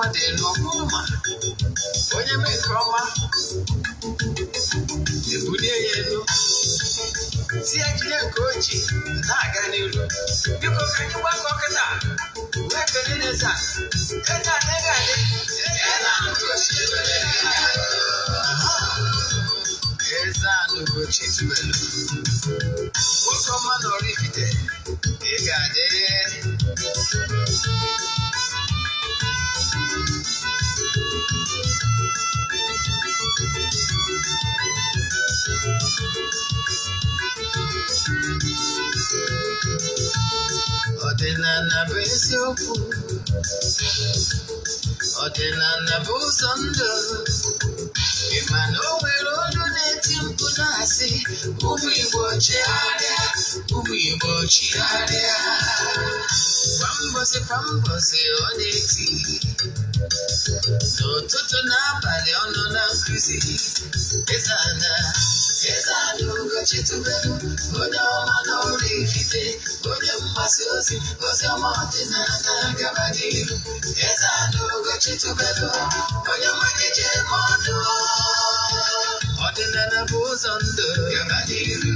Mmadụ elu ọbụrụ ma onye mee nke ọma, ebulie ya elu, si ya jide nke o ji na-aga n'iru. Biko, ka anyị gbakọ kịta wee kelee eze a. Eze a na-ege adị. Eze a n'Ugochi tubelu, nwoke ọma na Oraifite, ị ga-adị. Ọdịnala bụ eziokwu, ọdịnala bụ ụzọ ndụ. Ị ma na o nwere olu na-eti mkpu na-asị, "Ụmụ Igbo, chigharịa, ụmụ Igbo, chigharịa." Kwa mbọsị kwa mbọsị ọ na-eti, n'ụtụtụ n'abalị ọ nọ na nkụzi. Eze ana, eze ana Ugochi tubelu, onye ọma na Oraifite, onye mgbasa ozi ozi ọma ọdịnala, gaba n'iru. Eze ana Ugochi tubelu, onye mmanya ji eme ọnụ. Ọdịnala bụ ụzọ ndụ, gaba n'iru.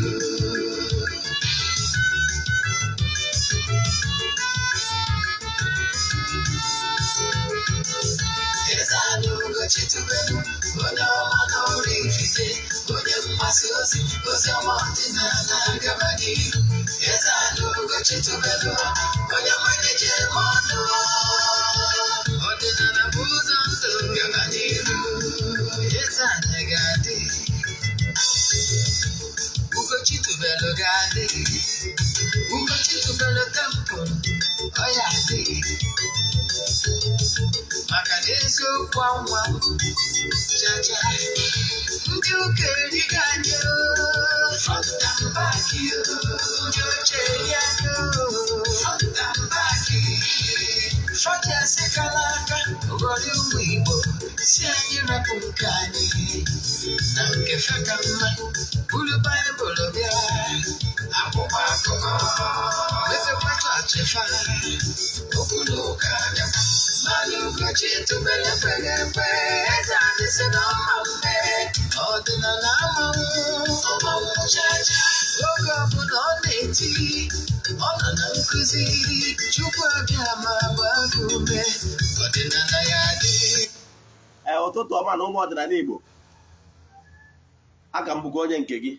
Eze ana Ugochi tubelu, onye ọma na Oraifite, onye mgbasa ozi ozi ọma ọdịnala, gaba n'iru. Eze ana Ugochi tubelu, onye mmanya ji eme ọnụ. Ọdịnala bụ ụzọ ndụ, gaba n'iru. Eze ana ga-adị, Ugochi tubelu ga-adị, Ugochi tubelu temple ọ ya adị, maka na eziokwu anwa chacha. Ndị ụka erigo anyị front and back, ndị oche eri anyị front and back. Fọdụ kala aka ghọrọ ụmụ Igbo, si anyị rapụ nke anyị na nke fe ka mma. Buru Baịbụl bịa, akwụkwọ akụkọ, mepekwa chọọchị fa, okwu na ụka bịakwa. Mana Ugochi tubelu ekweghị ekwe. Eze anyị si na ọma mme, ọdịnala amanwụ ọmanwụ chacha. Oge ọbụla ọ na-eti, ọ nọ na nkụzi. Chukwu abịa ma gbaa gị ume, ọdịnala ya dị. Ee, ụtụtụ ọma na ụmụ ọdịnala Igbo. Aka m bụkwa onye nke gị,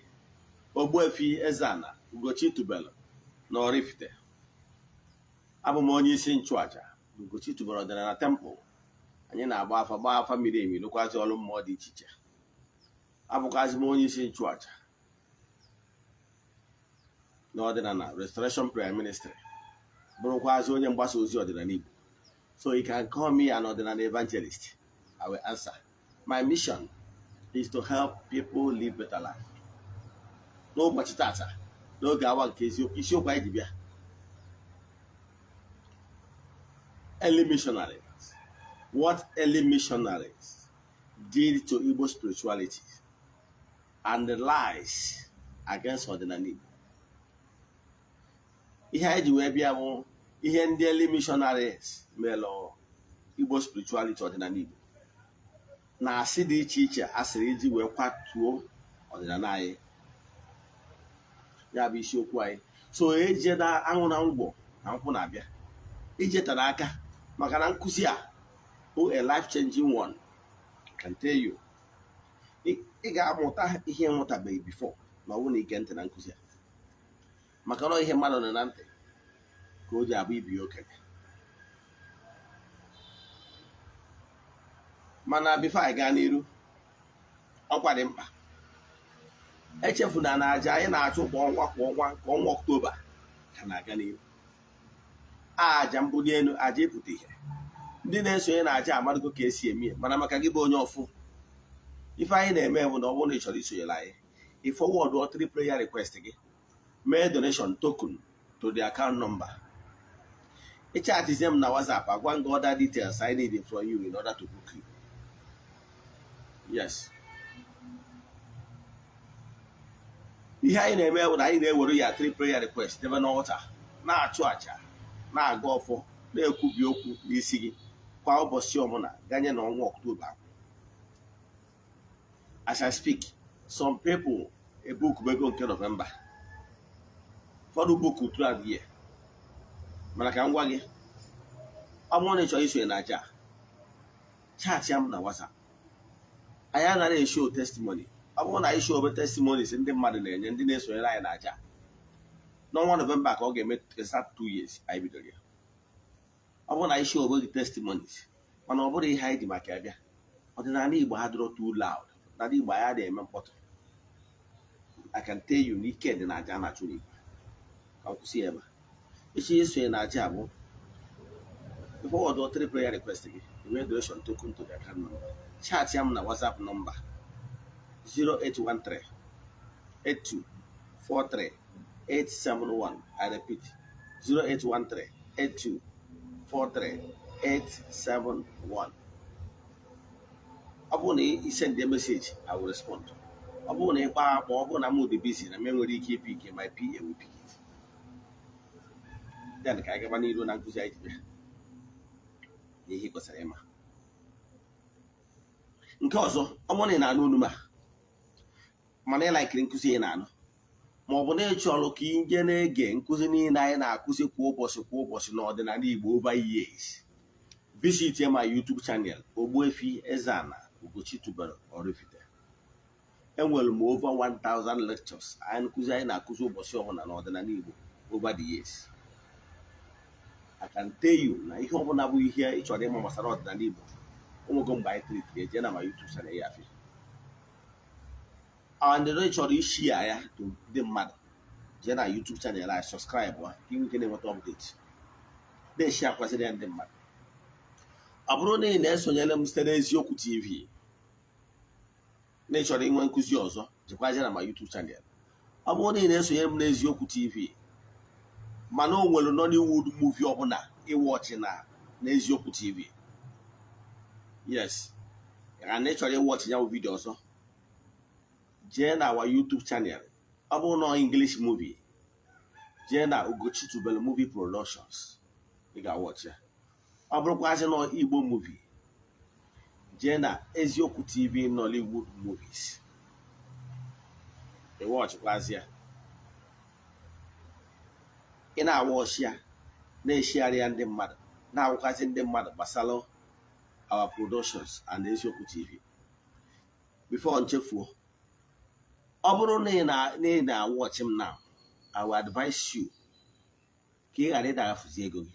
Ogbuefi Eze-Ana Ugochi tubelu na Oraifite. Abụ m onye isi nchụaja na Ugochi tubelu ọdịnala temple. Anyị na-agba afa, gbaa afa miri emi, lụkwazị ọrụ mmụọ dị iche iche. Abụkwazị m onye isi nchụaja na ọdịnala Restoration Prayer Ministry, bụrụkwazị onye mgbasa ozi ọdịnala Igbo. So you can call me an ọdịnala evangelist, I will answer. My mission is to help people live better life. N'ụbọchị tata, n'oge awa nke eziokwu, isiokwu anyị ji bịa: early missionaries, what early missionaries did to Igbo spirituality and the lies against ọdịnala Igbo. Ihe anyị ji wee bịa bụ ihe ndị early missionaries melụ Igbo spirituality, ọdịnala Igbo, na asị dị iche iche asịrị iji wee kwatuo ọdịnala anyị. Ya bụ isiokwu anyị. So eje na aṅụ na ngwọ na nkwụ na-abịa ijetara aka, maka na nkụzi a bụ a life changing one. I can tell you, ị ga-amụta ihe nwụtabeghị before ma ọ bụrụ na ige ntị na nkụzi a, maka na ihe mmadụ nọ na ntị ka o ji abụ ibi okenye. Mana before anyị gaa n'iru, ọkwa dị mkpa, echefuna na aja anyị na-achụ kwa ọnwa kwa ọnwa nke ọnwa Ọktoba ka na-aga n'ihu. Aja mbuli elu, aja ịpụta ihe. Ndị na-esonye na aja amadụgo ka esi eme ya, mana maka gị bụ onye ọfụ, ife anyị na-eme bụ na ọ bụrụ na ị chọrọ isonyere anyị, ị forward three prayer request gị, mee donation token to the account number, ịchatizie m na WhatsApp, agwa gị other details I need from you in order to book you. Yes, ihe anyị na-eme bụ na anyị na-ewere ya three prayer request debe n'altar, na-achụ àjà, na-aga ọfọ, na-ekwubi okwu n'isi gị. Kwa ụbọchị ọbụla ganye na ọnwa Ọktoba. As I speak, some people ebookubego nke Nọvemba, ụfọdụ book throughout the year. Mana ka m gwa gị, ọ bụrụ na ị chọrọ isonye na aja, chat ya m na WhatsApp. Anyị anaghị eshow testimony. Ọ bụrụ na anyị show obe testimonies ndị mmadụ na-enye, ndị na-esonyere anyị na aja, n'ọnwa Nọvemba ka ọ ga-eme exact 2 years anyị bidoro ya. Ọ bụrụ na anyị show obe gị testimonies, mana ọ bụrụ ihe anyị ji maka ya bịa. Ọdịnala Igbo adịrọ too loud. Ọdịnala Igbo anyị adịghị eme mkpọtụ. I can tell you na ike dị na aja a na-achụ n'Igbo. Ka m kwụsị ya ebe a. Echi isonye na aja bụ forward three prayer request gị, enwee donation token to the account number. Chat ya m na WhatsApp number 0813 82 43 871. I repeat, 0813 82 43 871. Ọ bụrụ na ị send a message, I will respond. Ọ bụrụ na ị kpaa akpọ, ọ bụrụ na m dị busy na m enwere ike ipick, my PA will pick it. Then ka anyị gaba n'iru na nkụzi anyị ji bịa na ihe ị kwesịrị ịma. Nke ọzọ, ọ bụrụ na ị na-anụ olu m a, mana ị likeiri nkụzi ị na-anụ, ma ọ bụ na ị chọrọ ka ị jee na-ege nkụzi niile anyị na-akụzi kwa ụbọchị kwa ụbọchị n'ọdịnala Igbo over years, visit my YouTube channel, Ogbuefi Eze-Ana Ugochi tubelu Oraifite. Enwere m over 1000 lectures anyị nkụzi anyị na-akụzi ụbọchị ọbụla n'ọdịnala Igbo over the years. I can tell you na ihe ọbụla bụ ihe ị chọrọ ịma gbasara ọdịnala Igbo, onwego mgbe anyị treatiri, eje na ma YouTube channel ya afịa. And ị chọrọ ishare ya to ndị mmadụ, jee na YouTube channel anyị, subscribe ka ị nwee ike na-enweta update, na-eshare kwaziri ya ndị mmadụ. Ọ bụrụ na ị na-esonyere m site n'Eziokwu TV, na ị chọrọ inwe nkụzi ọzọ, jekwazie na ma YouTube channel. Ọ bụrụ na ị na-esonyere m n'Eziokwu TV, mana o nwere Nollywood movie ọbụla ịwatch na n'Eziokwu TV, yes, na ị chọrọ ịwatch ya bụ video ọzọ, jee na our YouTube channel. Ọ bụrụ na English movie, jee na Ugochi Tubelu Movie Productions, ị ga-awatch ya. Ọ bụrụkwazị na Igbo movie, jee na Eziokwu TV Nollywood Movies, ịwatchịkwazị ya. Ị na-awatch ya, na-eshare ya ndị mmadụ, na-agwakwazị ndị mmadụ gbasara our productions and Eziokwu TV. Before nchefuo, ọ bụrụ na ị na-awatch m now, I will advise you ka ị ghara ịdaghafuzi ego gị.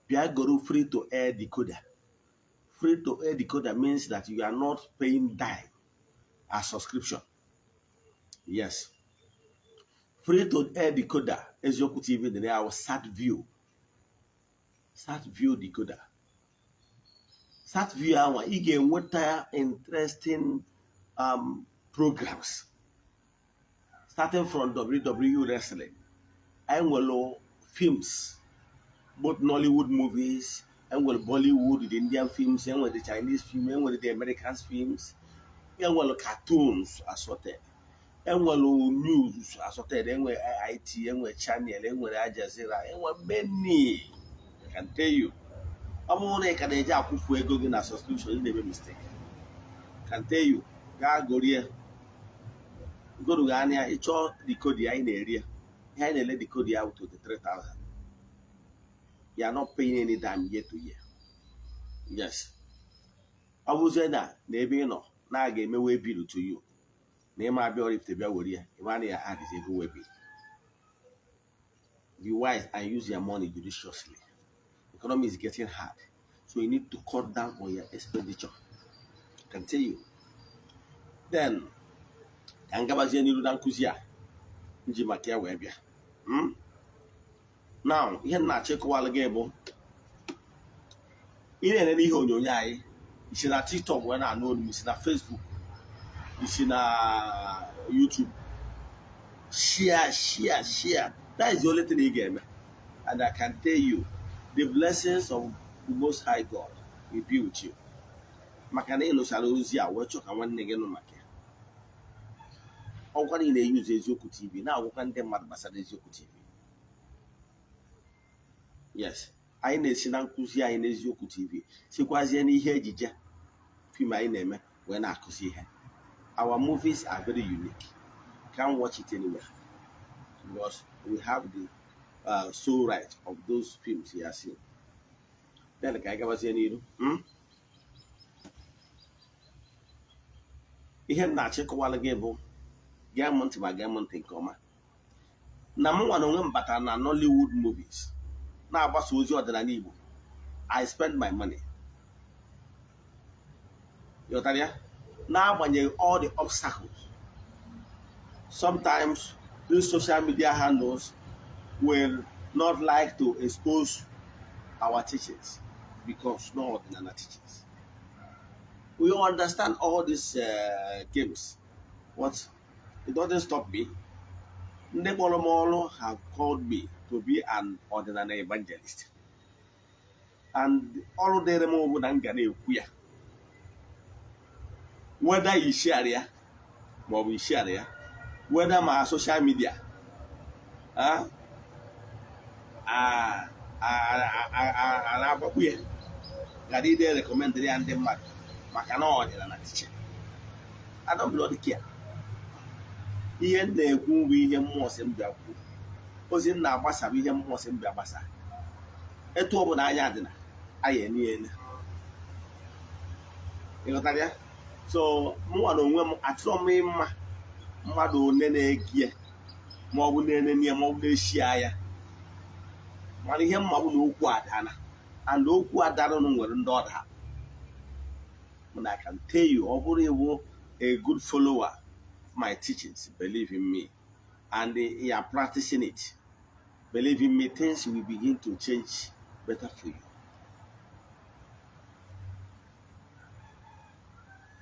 Bịa goro free to air decoder. Free to air decoder means that you are not paying dime as subscription. Yes, free to air decoder Eziokwu TV dị na ya. SatView, SatView decoder, SatView anwa, ị ga-enweta interesting programs starting from WWE wrestling. Anyị nwere films, both Nollywood movies, enwere Bollywood, the Indian films, enwere the Chinese film, enwere the American films, enwere cartoons assorted, enwere news assorted, enwere AIT, enwere channel, enwere Al Jazeera, enwere many. I can tell you, ọ bụrụ na ị ka na-eji akwụfu ego gị na subscription, ị na-eme mistake. I can tell you, gaa gorie gorughị anya. Ịchọọ decoder anyị na-eri ya, ihe anyị na-ele decoder ya bụ 23,000. You are not paying any dime year to year. Yes, ọ bụzie na ebe ị nọ na-aga eme way bill to you, na ịma abịa Oraifite bịa were ya, ịma na ya adịzi ego way bill. Be wise and use your money judiciously. Economy is getting hard, so you need to cut down on your expenditure. I can tell you. Then ka m gabazie n'iru na nkụzi a nji maka ya wee bịa. Now, ihe m na-achọ ịkọwalụ gị bụ, ị na-enene ihe onyonyo anyị, isi na TikTok wee na-anụ olu m, isi na Facebook, isi na YouTube, share, share, share. That is the only thing ị ga-eme, and I can tell you the blessings of the Most High God will be with you, maka na ị nụchara ozi a wee chọọ ka nwanne gị nụ maka ya. Ọgwa niile na-eyuzu Eziokwu TV, na-agwakwa ndị mmadụ gbasara Eziokwu TV. Yes. Anyị na-esi na nkụzi anyị n'Eziokwu TV, sikwazie n'ihe ejije film anyị na-eme wee na-akụzi ihe. Our movies are very unique. You can't watch it anywhere because we have the sole right of those films you are seeing. Then ka anyị gabazie n'iru. Ihe m na-achịkọwala gị bụ, gee m ntị ma gee m ntị nke ọma, na m nwa na onwe m batara na Nollywood movies na-agbasa ozi ọdịnala Igbo. I spend my money. Ịghọtara ya? N'agbanyeghị all the obstacles, sometimes these social media handles will not like to expose our teachings because no ọdịnala teachings. We understand all these games, but it doesn't stop me. Ndị kpọrọ m ọrụ have called me to be an ọdịnala evangelist, and ọrụ dịrị m bụ na m ga na-ekwu ya, whether i share ya maọbụ i share ya, whether ma social media a na-agbakpu ya gara ide recommend ya ndị mmadụ maka na ọdịnala teaching. I don't bloody care. Ihe m na-ekwu bụ ihe mmụọ si m bịa kwuo. Ozi m na-agbasa bụ ihe mmụọ si m bịa gbasa. Etu ọ bụla anya dị na anyị enye ene. Ịghọtara ya? So mụnwa na onwe m achọrọ m ịma mmadụ one na-ege ya ma ọ bụ na-enene ya ma ọ bụ na-eshi ya, mana ihe mma bụ na okwu adana, and okwu adanụ nwere ndị ọda. Mana I can tell you, ọ bụrụ ịwụ a good follower of my teachings, believe in me, and you are practicing it, believe in me, things will begin to change better for you.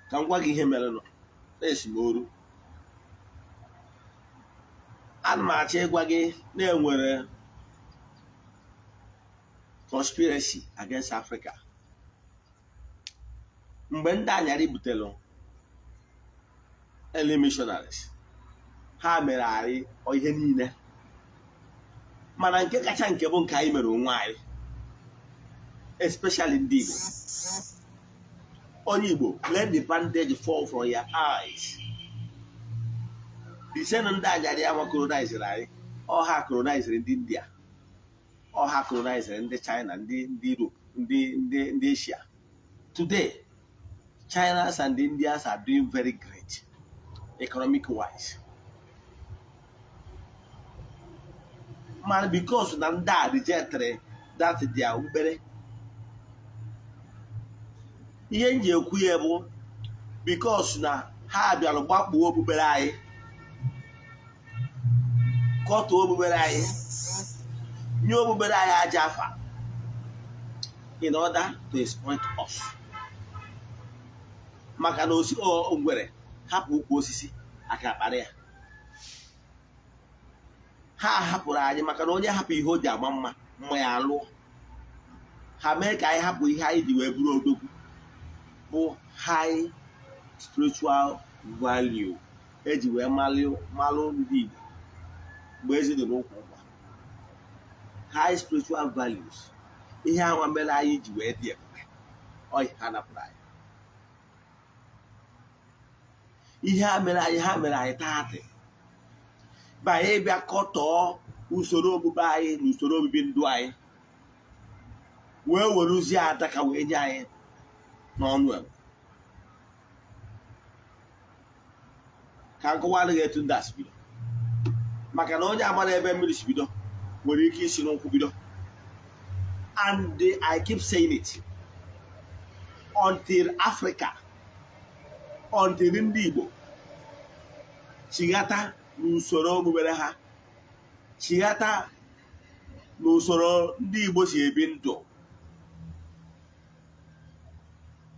Ka m gwa gị ihe mere nọ na-esi m oru. Ana m achọ ịgwa gị na enwere conspiracy against Africa. Mgbe ndị anyarị butere early missionaries, ha mere anyị ihe niile, mana nke kacha nke bụ nke anyị mere onwe anyị, especially ndị Igbo. Onye Igbo, let the bandage fall from your eyes. The same ndị anyarị ama colonizere anyị, ọha colonizere ndị India, ọha colonizere ndị China, ndị Europe, ndị ndị ndị Asia. Today, Chinas and Indians are doing very great economic wise, mana because na ndị a rejected that their okpukpere. Ihe m ji ekwu ya bụ because na ha bịara gbakpuo okpukpere anyị, kọtuo okpukpere anyị, nye okpukpere anyị aja afa in order to exploit us. Maka na osi ngwere hapụ ukwu osisi aka akpara ya. Ha hapụrụ anyị maka na onye hapụ ihe o ji agba mma mma ya alụọ. Ha mee ka anyị hapụ ihe anyị ji wee bụrụ odogwu, bụ high spiritual value eji wee malụ ndị Igbo mgbe ezi dị n'ụkwụ ụkwa. High spiritual values, ihe anwa mere anyị ji wee dị ebube, ọ ha napụrụ anyị ihe ha mere anyị. Ha mere anyị taatị banye ịbịa kọtọọ usoro okpukpe anyị na usoro obibi ndụ anyị, wee weruzie adaka wee nye anyị n'ọnụ egbe. Ka nkọwa adịghị etu ndị a si bido, maka na onye amara ebe mmiri si bido nwere ike isi n'ụkwụ bido. And I keep saying it until Africa, until ndị Igbo chighata n'usoro okpukpere ha, chighata n'usoro ndị Igbo si ebi ndụ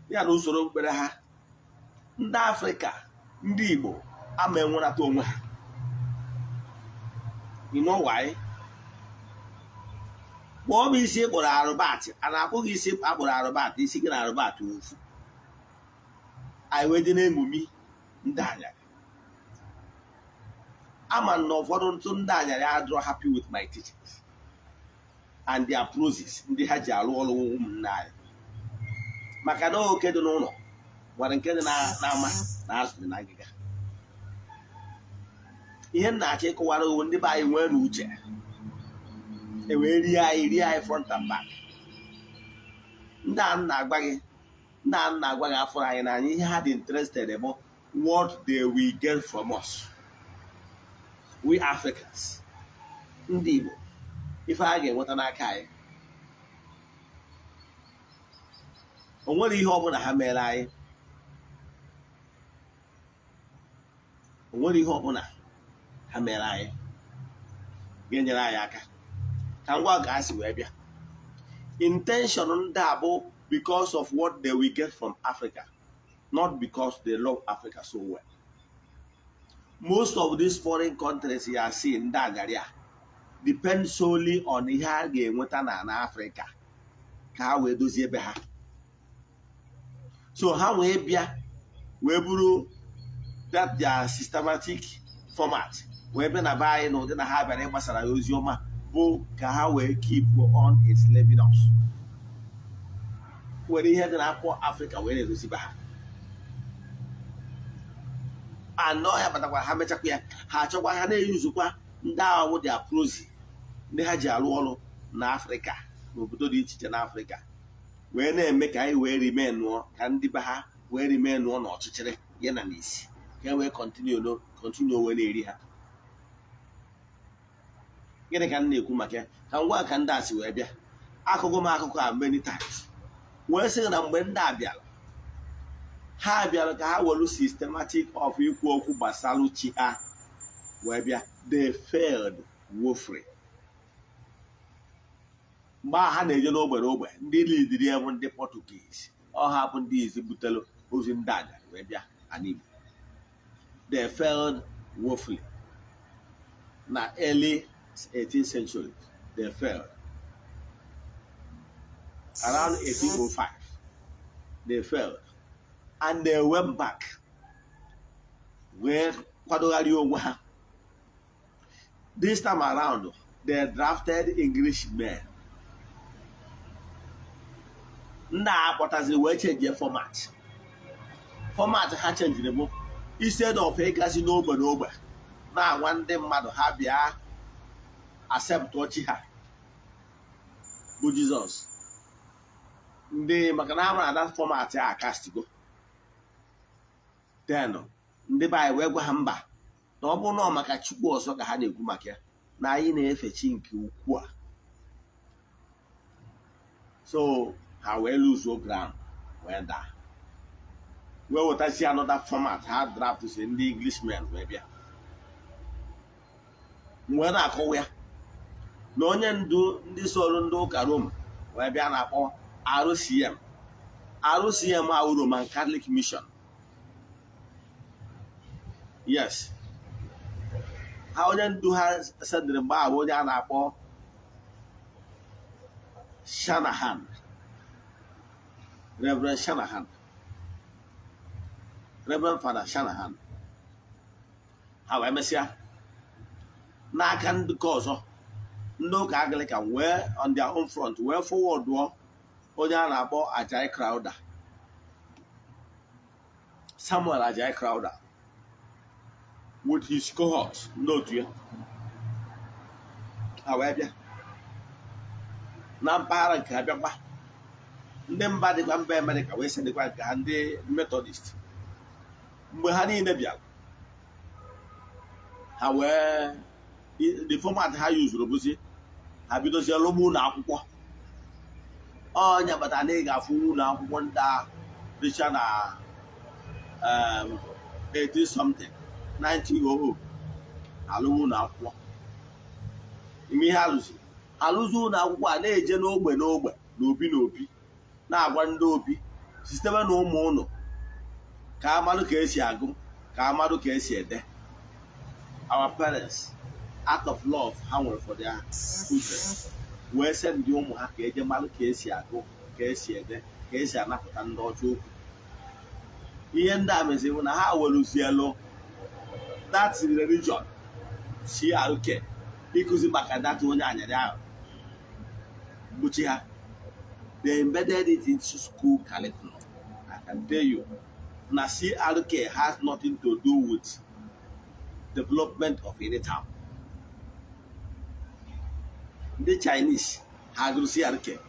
ya na usoro okpukpere ha, ndị Afrịka, ndị Igbo ama enwerata onwe ha. You know why? Kpọọ m isi kpụrụ arụbat, a na-akpụ gị isi akpụrụ arụbat, isi gị na arụbat ofu. Anyị wee dị na-emume ndị anyarị. Ama na ụfọdụ ntụ ndị anyarị adịrọ happy with my teachings. And their proxies, ndị ha ji arụ ọrụ, ụmụnne anyị, maka na oke dị n'ụlọ gwara nke dị n'ama na azụ dị na ngịga. Ihe m na-achọ ịkọwara owu ndị be anyị nwee n'uche, e wee rie anyị, rie anyị front and back. Ndị a m na-agwa gị, ndị a m na-agwa gị, afọrọ anyị n'anya. Ihe ha dị interested bụ what they will get from us, we Africans, ndị Igbo, ife a ga-enweta n'aka anyị. O nwere ihe ọbụla ha mere anyị, o nwere ihe ọbụla ha mere anyị ga-enyere anyị aka. Ka ngwa ka ha si wee bịa, intention ndị a bụ because of what they will get from Africa, not because they love Africa so well. Most of these foreign countries you are seeing, ndị agari a depend solely on ihe a ga-enweta na Africa ka ha wee dozie ebe ha. So ha wee bịa wee bụrụ that their systematic format wee bịa na be anyị na ụdị na ha bịara ịgbasara ya ozi ọma bụ ka ha wee keep on enslaving us, were ihe dị na-akpọ Africa wee na-edozi be ha. Anọ ya batakwa, ha mechakwa ya, ha achọkwa ha na-eyuzukwa ndị ahụ dị proxy, ndị ha ji arụ ọrụ na Afrịka, n'obodo dị iche iche n'Afrịka, wee na-eme ka anyị wee remain nụọ, ka ndị be ha wee remain nụọ n'ọchịchịrị ya na n'isi, ka e wee continue wee na-eri ha. Gịnị ka m na-ekwu maka ya? Ka ngwa, ka ndị a si wee bịa, akụkọ m akụkọ a many times, wee sị na mgbe ndị a bịara, ha bịara ka ha were systematic of ikwu okwu gbasara chi ha wee bịa. They failed woefully. Mgbe ha na-eje n'ogbe n'ogbe, ndị lidiri ya bụ ndị Portuguese. Ọha bụ ndị izi butere ozi ndị anyarị wee bịa ala Igbo. They failed woefully na early 18th century. They failed around 1805. They failed and they went back wee kwadogharị onwe ha. This time around, they drafted English men. Ndị a kpọtaziri wee change format. Format ha chenjiri bụ instead of ịgazi n'ogbe n'ogbe na-agwa ndị mmadụ ha bịa accept chi ha bụ Jizọs, ndị maka na ha mara that format a kastigo. Then ndị be anyị wee gwa ha mba, na ọ bụrụ na ọ maka Chukwu ọzọ ka ha na-ekwu maka ya, na anyị na-efe chi nke ukwuu a. So ha wee lose ground, wee daa, wee wetazi another format ha draft si ndị Englishmen wee bịa, wee na-akọwa ya na onye ndu ndị soro ndị ụka Rome wee bịa na-akpọ RCM. RCM ahụ, Roman Catholic Mission, yes. Ha onye ndu ha sendịrị mgbe ahụ, onye a na-akpọ Shanahan, Reverend Shanahan, Reverend Father Shanahan. Ha wee mesịa n'aka ndị nke ọzọ, ndị ụka Anglican wee on their own front wee forwardụọ onye a na-akpọ Ajayi Crowther, Samuel Ajayi Crowther, with his cohort, ndị otu ya. Ha wee bịa na mpaghara nke ha, bịakwa ndị mba dịkwa mba Amerịka wee sendịkwa nke ha, ndị Methodist. Mgbe ha niile bịara, ha wee the format ha yuzuru bụzi ha bidozie lụgba ụlọ akwụkwọ. Ọnya bata na ị ga-afụ ụlọ akwụkwọ ndị a dịcha na 18 something, 1900, alụghị ụlọ akwụkwọ. Ime ihe alụzi, alụzi ụlọ akwụkwọ a, na-eje n'ogbe n'ogbe, n'obi n'obi, na-agwa ndị obi sitebe na ụmụ ụlọ ka amadụ ka esi agụ, ka amadụ ka esi ede. Our parents, out of love ha nwere for their children, wee sị ndị ụmụ ha ka eje malụ ka esi agụ, ka esi ede, ka esi anapụta ndị ọcha okwu. Ihe ndị a meziri bụ na ha weruzielu that religion CRK ịkụzi maka that onye anyarị ahụ. Mgbochi ha, they embedded it into school curriculum. I can tell you na CRK has nothing to do with development of any town. Ndị Chinese ha gụrụ CRK,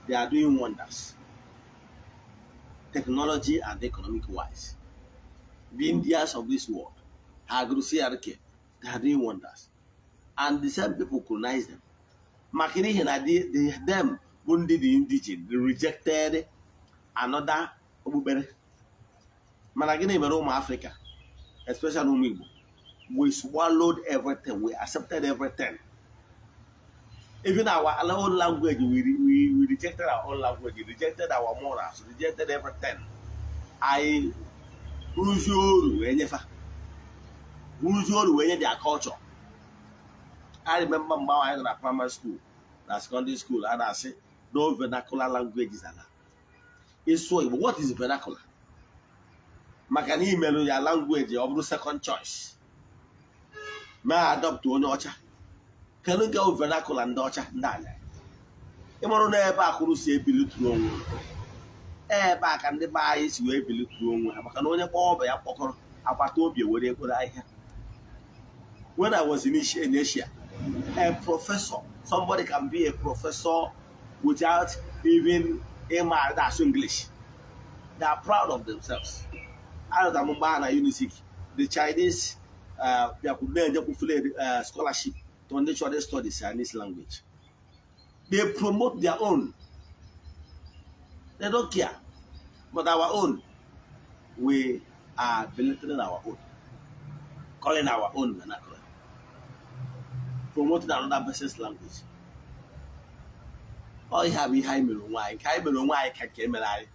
they are doing wonders technology and economic wise. The Indians of this world ha gụrụ CRK, they are doing wonders, and the same people colonize them, maka n'ihi na them bụ ndị the indigene, they rejected another okpukpere. Mana gịnị mere ụmụ Afrịka, especially ụmụ Igbo? We swallowed everything, we accepted everything, even our own language. We rejected our own language, we rejected our morals, rejected everything. Anyị rụzie oru wee nyefa, rụzie oru wee nye their culture. I remember mgbe ahụ anyị nọ na primary school na secondary school, a na-asị no vernacular languages allowed. Ịsụọ Igbo, what is vernacular? Maka na imerụ ya language ọ bụrụ second choice, ma adopt onye ọcha. Kedu nke bụ vernacular ndị ọcha ndị anya? Ịmarụ na ebe akụrụ si ebilitụrụ onwe, ebe a ka ndị be anyị si wee bilitụrụ onwe ha, maka na onye kpọọ ọba ya kpọkọrọ agbata obi ewere ekpere ahịhịa. When I was in Asia, a professor, somebody can be a professor without even ịma asụ English. They are proud of themselves. Anọta m mgbe a na Unizik, the Chinese bịakwuru na-enyekwu full scholarship to ndị chọrọ study Chinese language. They promote their own, they don't care. But our own, we are belittling our own, calling our own vernacular, promoting another person's language. Ọ ihe a bụ ihe anyị mere onwe anyị, nke anyị mere onwe anyị ka nke emere anyị,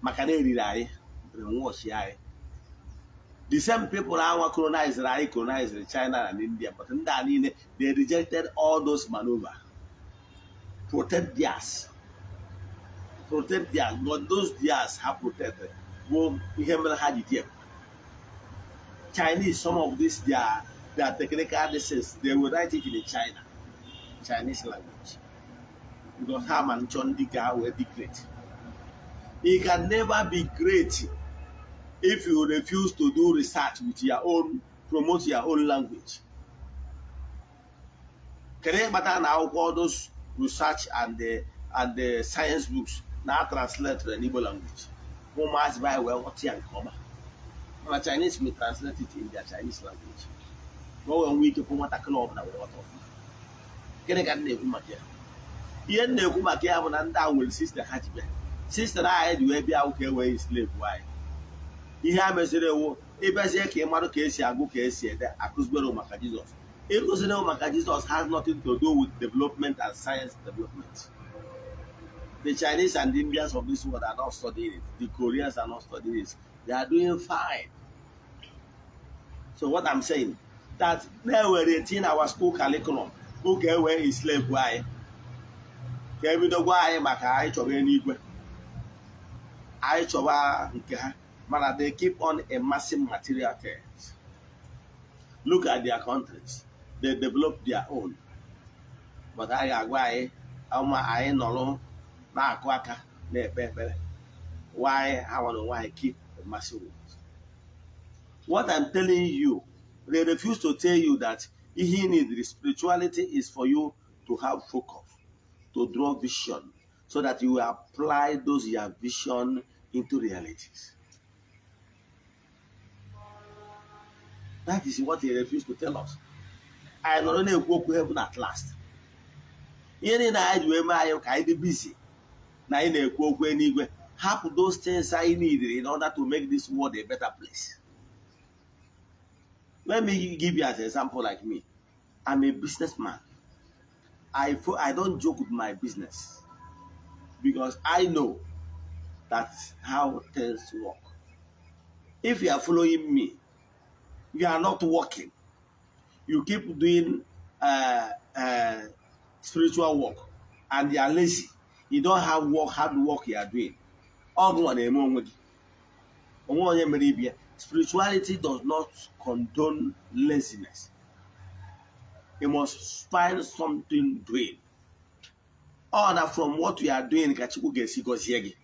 maka na eriri anyị, brainwash anyị. The same people anwa colonized anyị colonized China and India, but ndị a niile, they rejected all those maneuver, protect theirs, protect theirs. But those theirs ha protected bụ ihe mere ha ji die. Chinese, some of this their technical things, they will write it in China Chinese language, because ha ma nchọ ndị ga wee be great. You can never be great if you refuse to do research with your own, promote your own language. Kedu ihe kpatara na akwụkwọ those research and the science books na translate in Igbo language, ụmụazị be anyị wee ghọta ya nke ọma? Mana Chinese may translate it in their Chinese language ka o wee nwee ike kwụ nwatakịrị ọbụla wee ghọta ọfụma. Gịnị ka m na-ekwu maka ya? Ihe m na-ekwu maka ya bụ na ndị a nwere system ha ji bịa. System anyị ji wee bịa ka e wee slave anyị. Ihe a meziri ewu ịbịazie ka ị marụ ka esi agụ, ka esi ede, akụzibere maka Jizọs. Ịkụziri maka Jizọs has nothing to do with development and science development. The Chinese and the Indians of this world are not studying it. The Koreans are not studying it. They are doing fine. So what I'm saying, that na-ewere etinye na our school curriculum oge e wee slave anyị, ka ebido gwa anyị maka anyị chọrọ eluigwe, anyị chọba nke ha. Mana they keep on amassing material things. Look at their countries, they develop their own. But anyị ga-agwa anyị ama anyị nọrọ na-akụ aka na-ekpe ekpere. Why ha nwere onwe anyị keep amassing wealth? What I'm telling you, they refuse to tell you that ihe you need, the spirituality is for you to have focus, to draw vision, so that you will apply those your vision into realities. That is what he refused to tell us. Anyị nọrọ na-ekwu okwu heaven at last. Ihe niile anyị ji wee mee anyị ka anyị dị busy na anyị na-ekwu okwu eluigwe, hapụ those things anyị need in order to make this world a better place. Let me give you as an example. Like me, I'm a businessman. I don't joke with my business because I know that's how things work. If you are following me, you are not working. You keep doing spiritual work and you are lazy. You don't have work, hard work you are doing. Ọ gụnwa na-eme onwe gị. Onwe onye mere ibia. Spirituality does not condone laziness. You must find something doing. Ọ na from what you are doing ka Chukwu ga-esi gọzie gị.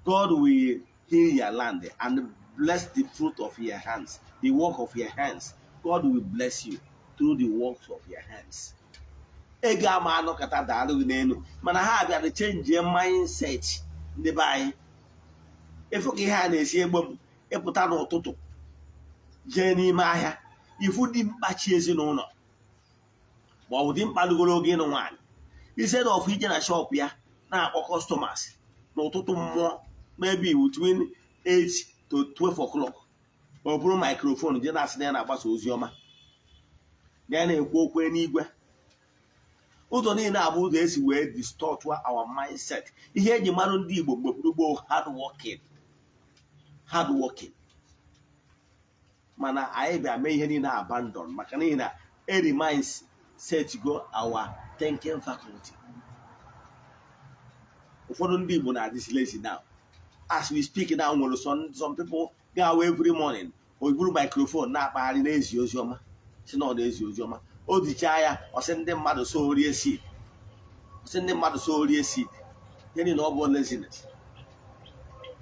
God will heal your land and bless the fruit of your hands, the work of your hands. God will bless you through the works of your hands. Ego ama anọkọta daalụ gị n'elu, mana ha bịara change mindset ndị be anyị. Ịfụ ka ihe a na-esi egbo m ịpụta n'ụtụtụ jee n'ime ahịa, ifu dị mkpachi ezinụlọ ma ọ bụ dị mkpa lugoro oge ịnụ nwaanyị, instead of ije na shop ya na-akpọ customers n'ụtụtụ mmụọ, maybe between 8 to 12 o'clock, ọ bụrụ microphone je na-asị na ya na-agbasa ozi ọma, na ya na-ekwu okwu n'igwe. Ụzọ niile abụ ụzọ esi wee distort our mindset. Ihe eji mara ndị Igbo mgbe gboo, hard working, hard working, mana anyị bịa mee ihe niile abandon, maka n'ihi na e reminds set go our thinking faculty. Ụfọdụ ndị Igbo na-adịzi lazy now. As we speak now, nwere some people ga-awa every morning, o buru microphone na-akpagharị na-ezi ozi ọma, si na ọ na-ezi ozi ọma. O dichaa ya, ọsị ndị mmadụ so rie seed, ọsị ndị mmadụ so rie seed. Ihe niile ọ bụ laziness.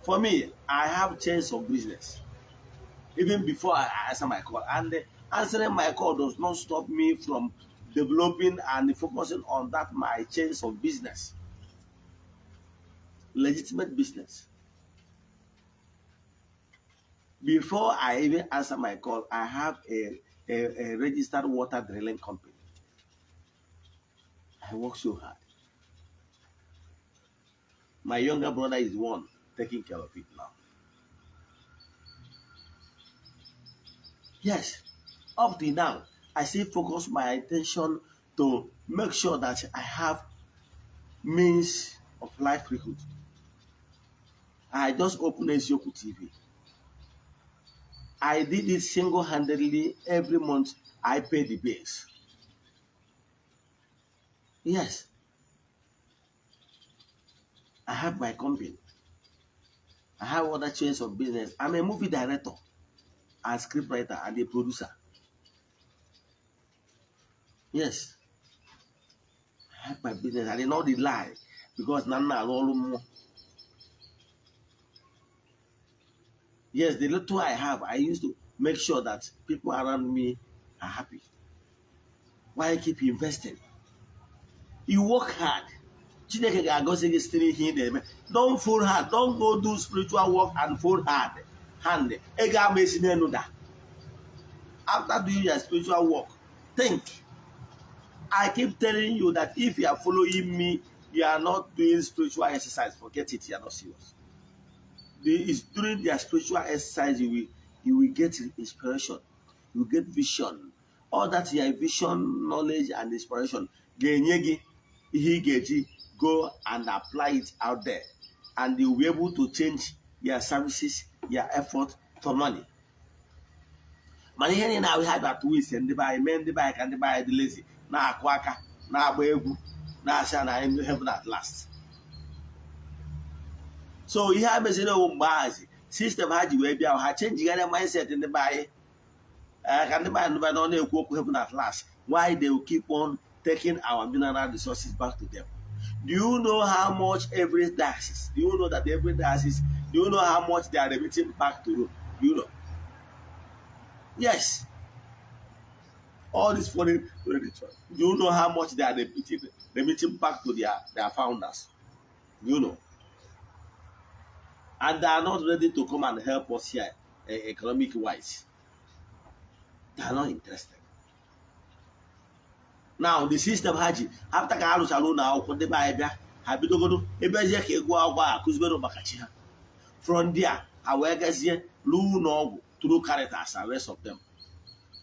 For me, I have chains of business even before I answer my call, and answering my call does not stop me from developing and focusing on that my chains of business, legitimate business. Before I even answer my call, I have a registered water drilling company. I work so hard. My younger brother is the one taking care of it now. Yes, up to now, I still focus my attention to make sure that I have means of livelihood. I just opened Eziokwu TV. I did it single-handedly. Every month, I pay the bills. Yes, I have my company. I have other chains of business. I'm a movie director and scriptwriter and a producer. Yes, I have my business. I did not lie because Nana more. Yes, the little I have, I used to make sure that people around me are happy. Why keep investing? You work hard. Chineke ga-agọzi gị site n'ihe ị na-eme. Don't fold hard. Don't go do spiritual work and fold hard hand. Ego ama esi n'elu da. After doing your spiritual work, think. I keep telling you that if you are following me, you are not doing spiritual exercise. Forget it, you are not serious. It's during their spiritual exercise you will get inspiration, you will get vision. All that your vision, knowledge, and inspiration ga-enye gị ihe ị ga-eji go and apply it out there, and you will be able to change your services, your effort to money. Mana ihe niile ahụ ha bịa tụwa ise ndị be anyị mee ndị be anyị ka ndị be anyị dị lazy, na-akụ aka, na-agba egwu, na-asị na anyị heaven at last. So ihe a meziri owu mgbe ahazi system ha ji wee bịa, ha changegharịa mindset ndị be anyị ka ndị be anyị nụba na ọ na-ekwu okwu heaven at last. Why they will keep on taking our mineral resources back to them? Do you know how much every diocese, do you know that every diocese, do you know how much they are remitting back to Rome? Do you know? Yes, all these foreign religion, do you know how much they are remitting back to their founders? Do you know? And they are not ready to come and help us here economic wise. They are not interested. Now the system ha ji, after ka ha rụchara ụlọ akwụkwọ, ndị be anyị bịa, ha bidogodo ebezie ka ego akwụkwọ a akụzibere maka chi ha. From there, ha wee gazie rụọ ụlọ ọgwụ through Caritas and rest of them,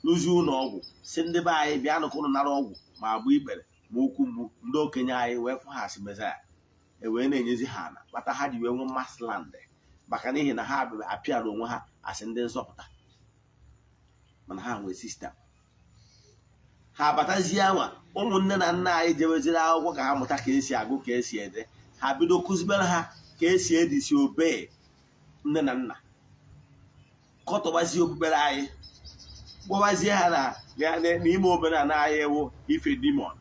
rụzie ụlọ ọgwụ, si ndị be anyị bịa nụkọ ụnụ nara ọgwụ ma agba ikpere ma okwu mgbu. Ndị okenye anyị wee fụ ha si mezaya e wee na-enyezi ha ana kpata ha ji wee nwee mass land, maka n'ihi na ha apịara onwe ha asị ndị nzọpụta, mana ha nwee system ha abatazie anwa. Ụmụnne na nna anyị jeweziri akwụkwọ ka ha mụta ka esi agụ, ka esi ede, ha bido kụzibere ha ka esi edisi obe nne na nna, kọtọbazie okpukpere anyị, kpọbazie ha na n'ime omenala anyị ewu ife demon,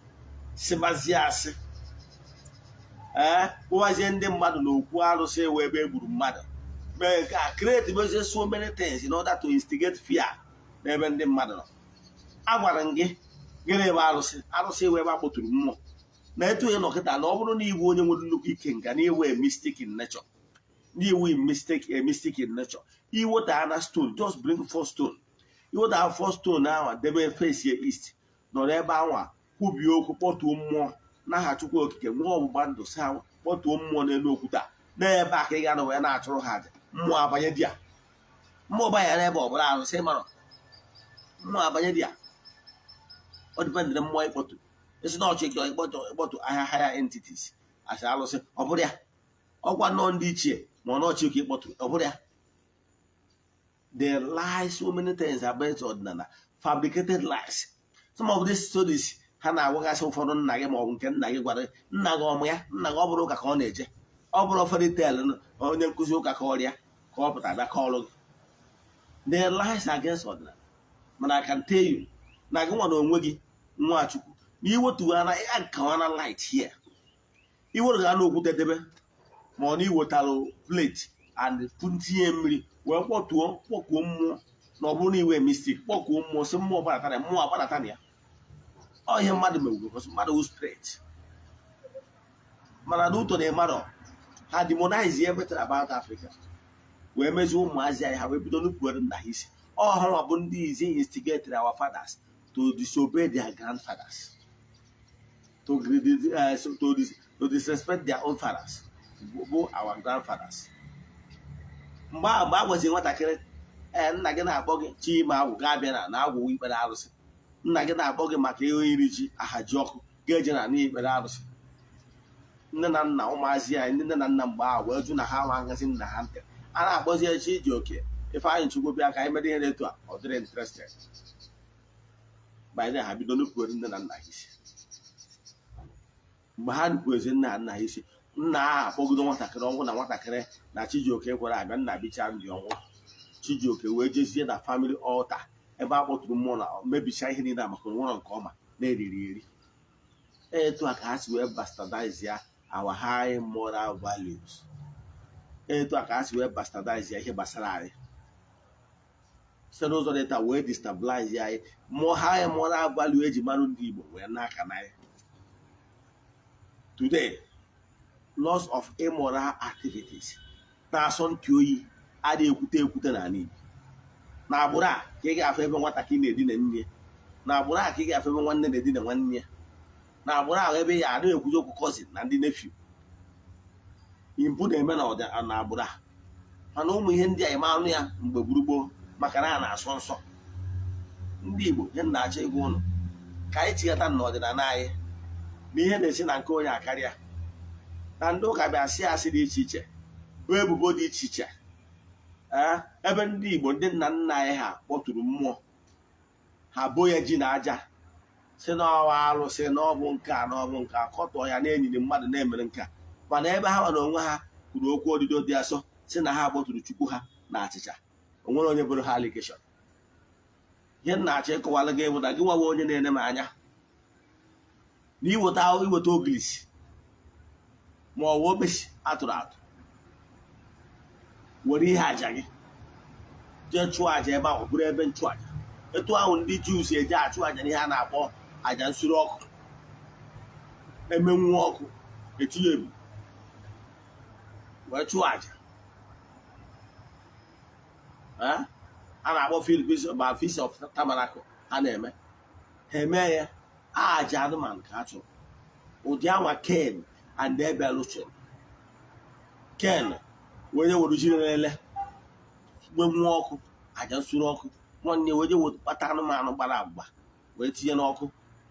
sịbazie asị. Ee, kpụwazie ndị mmadụ na okwu arụsị ewe ebe e gburu mmadụ, mee nke a, create mezie so many things in order to instigate fear n'ebe ndị mmadụ nọ. Agwara m gị, gịnị bụ arụsị? Arụsị ewe ebe a kpọtụrụ mmụọ. Na etu ị nọ kịta, na ọ bụrụ na iwu onye nwere nnukwu ike nka na iwe mystic in nature, na iwu mystic, a mystic in nature, iweta na stone, just bring four stone. Iweta four stone ahụ, debe face ya east, nọrọ ebe anwa kwubie okwu, kpọtuo mmụọ n'aha Chukwu Okike, nwee ọgbụgba ndụ, sa kpọtuo mmụọ n'elu okwute a. N'ebe a ka ị ga-anọ wee na-achụrụ ha aja. Mmụọ abanye di ya, mmụọ banyere ebe ọ bụla arụsị mara, mmụọ abanye di ya. Ọ dependịrị mmụọ ịkpọtu. Esi na ọchị ịchọ ịkpọtụ ahịa higher entities asị alụsị, ọ bụrụ ya ọkwa nọọ ndị ichie, ma ọ nọọchị ka ịkpọtụ, ọ bụrụ ya. They lie so many things about ọdịnala, fabricated lies. Some of these stories ha na-agwagasị ụfọdụ, nna gị ma ọ bụ nke nna gị gwara nna gị, ọmụ ya nna gị, ọ bụrụ ụka ka ọ na-eje, ọ bụrụ fairy tale onye nkụzi ụka ka ọrịa ka ọ pụtara bịa kọọrọ gị. They lies against ọdịnala. Mana I can tell you na gị nwa na onwe gị, Nwachukwu, na iwetughana akawana light here, iweruga na okwute debe, ma ọ na iwetara plate and tinye mmiri wee kpọtuo, kpọkuo mmụọ, na ọ bụrụ na iwe mystic, kpọkuo mmụọ, si mmụọ gbadata ya, mmụọ agbadata na ya. Ọ ihe mmadụ mewuru, because mmadụ wụ spirit. Mana n'ụtọ na ịmarọ, ha demonize everything about Africa, wee mezie ụmụazị anyị, ha wee bido nupụrụ nna ha isi. Ọ ha bụ ndị izi instigated our fathers to disobey their grandfathers, to disrespect their own fathers, bụ our grandfathers. Mgbe a gwazi nwatakịrị, ee, nna gị na-akpọ gị chima agwụ, ga-abịa na agwụ ikpere arụsị. Nna gị na-akpọ gị maka ihe iri ji ahaji ọkụ, ga-eje na n'ikpere arụsị. Nne na nna ụmụazị anyị, ndị nne na nna mgbe ahụ wee jụ na ha nwa agasị nna ha ntị. A na-akpọzi echi iji oke Ifeanyị Chukwu bịa ka anyị mere ihe etu a, ọ dịrị interested. By then ha bido nupụrụ nne na nna ha isi. Mgbe ha nupụrụzi nna nna ha isi, nna ahụ akpọgido nwatakịrị ọnwụ na nwatakịrị na Chijioke kwere abịa. Nna bicha ndị ọnwụ, Chijioke wee jezie na family altar ebe a kpọtụrụ mmụọ na mebichaa ihe niile maka nwụrọ nke ọma na-eriri eri. Etu a ka ha si wee bastardize ya our high moral values. Etu a ka ha si wee bastardize ya ihe gbasara anyị site n'ụzọ dị taa, wee destabilize anyị more high moral value eji mara ndị Igbo wee n'aka na anyị. Today, lots of immoral activities na-asọ ntị oyi, adịghị ekwute ekwute n'ala Igbo. Na agbụrụ a ka ị ga-afụ ebe nwatakịrị na-edina nne, na agbụrụ a ka ị ga-afụ ebe nwanne na-edina nwanne ya, na agbụrụ ahụ ebe ya adịghị ekwuzi okwu cousin na ndị nephew. Impụ na-eme na na agbụrụ a. Mana ụmụ ihe ndị a eme anụ ya mgbe gburugburu, maka na a na-asọ nsọ ndị Igbo. Ihe m na-achọ ịgwa ụnụ, ka anyị chighata n'ọdịnala anyị, na ihe na-esi na nke onye akarịa na ndị ụka bịa sị asị dị iche iche, bụ ebubo dị iche iche. Ee, ebe ndị Igbo, ndị nna nna anyị ha kpọtụrụ mmụọ ha, bo ya ji na aja, si n'ọwa arụsị, na ọ bụ nke a, na ọ bụ nke a, kọtọọ ya na-enyiri mmadụ na-emere nke a. Mana ebe ha nwa na onwe ha kwuru okwu odido dị asọ, si na ha kpọtụrụ Chukwu ha na achịcha, o nwere onye bụrụ ha allegation. Ihe m na-achọ ịkọwara gị bụ na gị nwawa onye na-ene m anya, na iweta ogilisi ma ọ bụ okpesi atụrụ atụ, were ihe aja gị jee chụọ aja ebe ahụ, bụrụ ebe nchụaja, etu ahụ ndị Juu si eje achụ aja n'ihe a na-akpọ aja nsure ọkụ, emenwu ọkụ, etinye ebu wee chụọ aja a na-akpọ ma Feast of Tabernacle. Ha na-eme, ha eme ya aja anụmanụ ka a chụrụ, ụdị anwa Ken and Abel chụrụ. Ken wee were ji lele nwenwu ọkụ aja nsure ọkụ, nwanne wee je kpata anụmanụ gbara agba wee tinye n'ọkụ,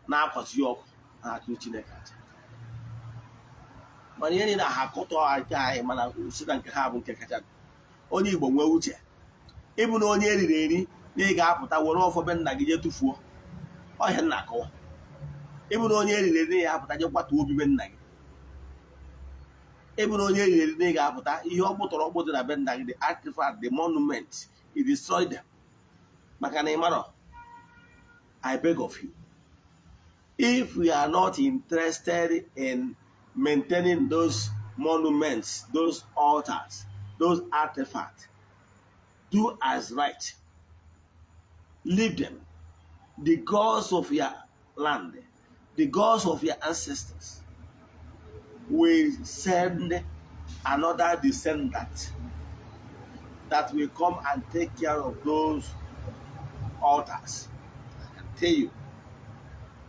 na-akwasi ọkụ, na-achụ Chineke aja. Mana ihe niile ha akọtọ aka anyị, mana si na nke ha bụ nke kacha. Onye Igbo nwee uche, ịbụ na onye eriri eri na ị ga-apụta were ọfọ be nna gị jee tụfuo ọhịa nna akọwa. Ịbụ na onye eriri eri na ya apụta jee kwatuo obi be nna gị. Ịbụ na onye eriri eri na ị ga-apụta ihe ọ kpụtọrọ ọkpụ dị na be nna gị, the artifact, the monument, you destroy them maka na ị marọ. I beg of you, if we are not interested in maintaining those monuments, those altars, those artifacts. Do as right. Leave them. The gods of your land, the gods of your ancestors will send another descendant that will come and take care of those altars. I can tell you.